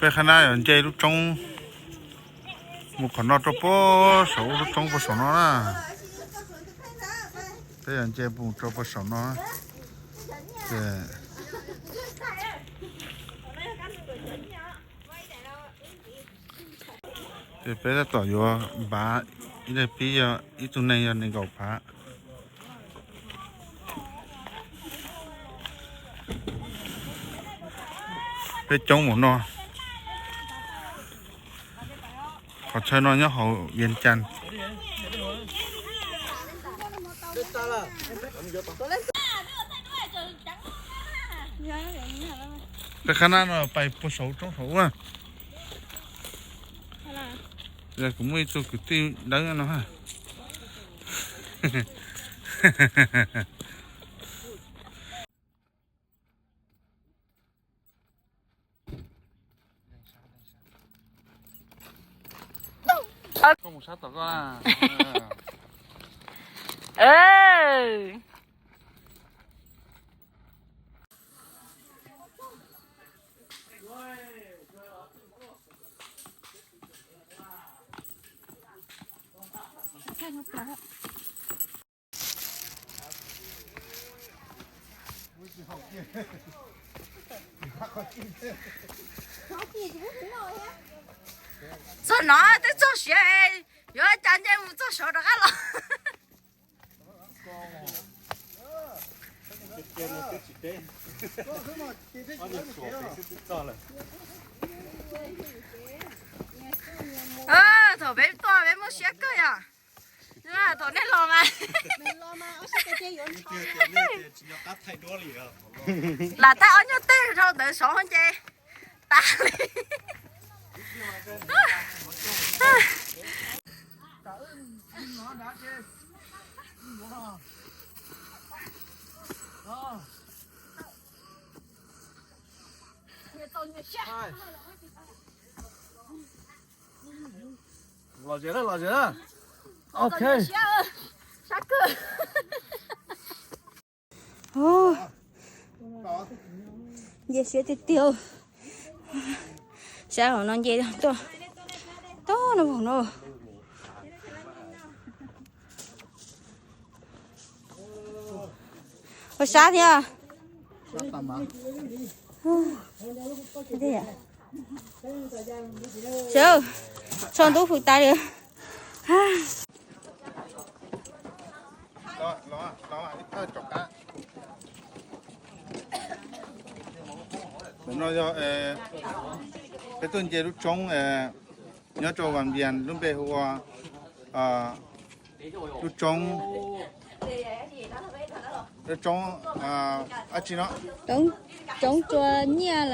Peb qhab nab yog nce lub roob mus qhov no rau puag saum lub roob puag saum no na. Peb yog nce mus rau puag saum no. Ces ces peb tab tom yuav npav ib daim pib, yog ib tug neeg yog nees nkaum phav. Peb coob mus no. Qhov chaw no nyob hauv Vias Cas. Peb qhab nab no pais puag saum roob saum ub. Kuv muaj ib tug kwv tij dawb no. Koj mus sab tom koj na. Txog no twb txog siav, yuav cas nce mus txog saud rov qab los. Thaum peb tuaj peb muaj siab kawg yom. Thaum nej los mas lam tag ob nyuag tej rau ntawd sov ces tas li. Los zem na, los zem na. Ok. Nce siab tiag tiag. Sab hauv no nce tuaj tod no, vog no. Ua sab thiab. Sawv, tsaus ntuj hwm tas li. Ntawm no yog peb tuaj nce lub roob nyob rau Vas Vias, lub npe hu ua lub roob, lub roob dab tsi no? Roob Tsua Nyiaj.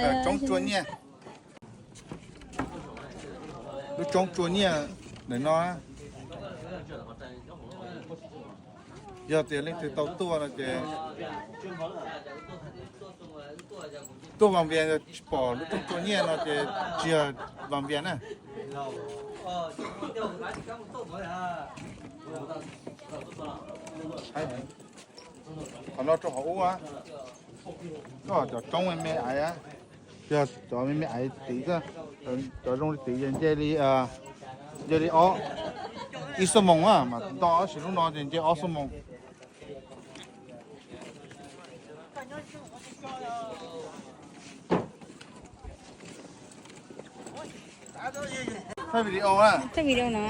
Lub roob Tsua Nyiaj ntawm no. Yog tias leej twg tau tuaj no ces tuaj Vas Vias yog tsis pom lub roob Tsua Nyiaj no ces tsis yog Vas Vias na. Qhov no rau hauv ub, koj cov roob me me aiv, yog cov me me aiv tid, cov zoo li tid ces nce li, nce li ob, ib xuab moos mas nto, tab sis lub no ces nce ob xuab moos. Thaij video no.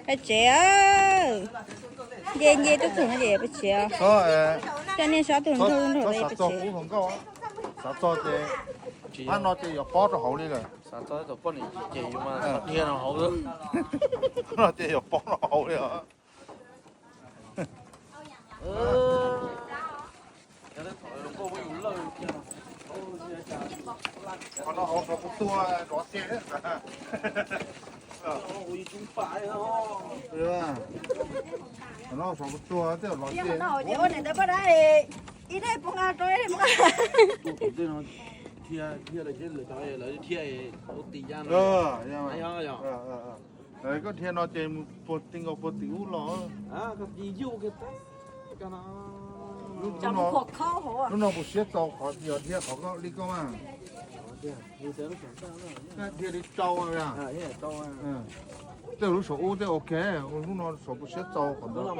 Peb tsev, nce nce tub txog no ces peb tsev. Coj nej saib tus nraug nraug peb tsev. Xav txog ces, no ces yuav pob rau hauv li lawm. Xav txog poj niam ces yus mas dhia rau hauv, no ces yuav pob rau hauv li os. Qhov no hauv xov kuv tuag zov xia. Qhov no xov kuv tuag tej zov xia. Koj dhia no ces mus puag ti nkaus puag tim ub los. Lub no puas siab txaus qhov yog dhia qhov koj li koj mas? Dhia li rau, tej lub saum ub tej ok, lub no saum puas siab txaus qhov ntawd.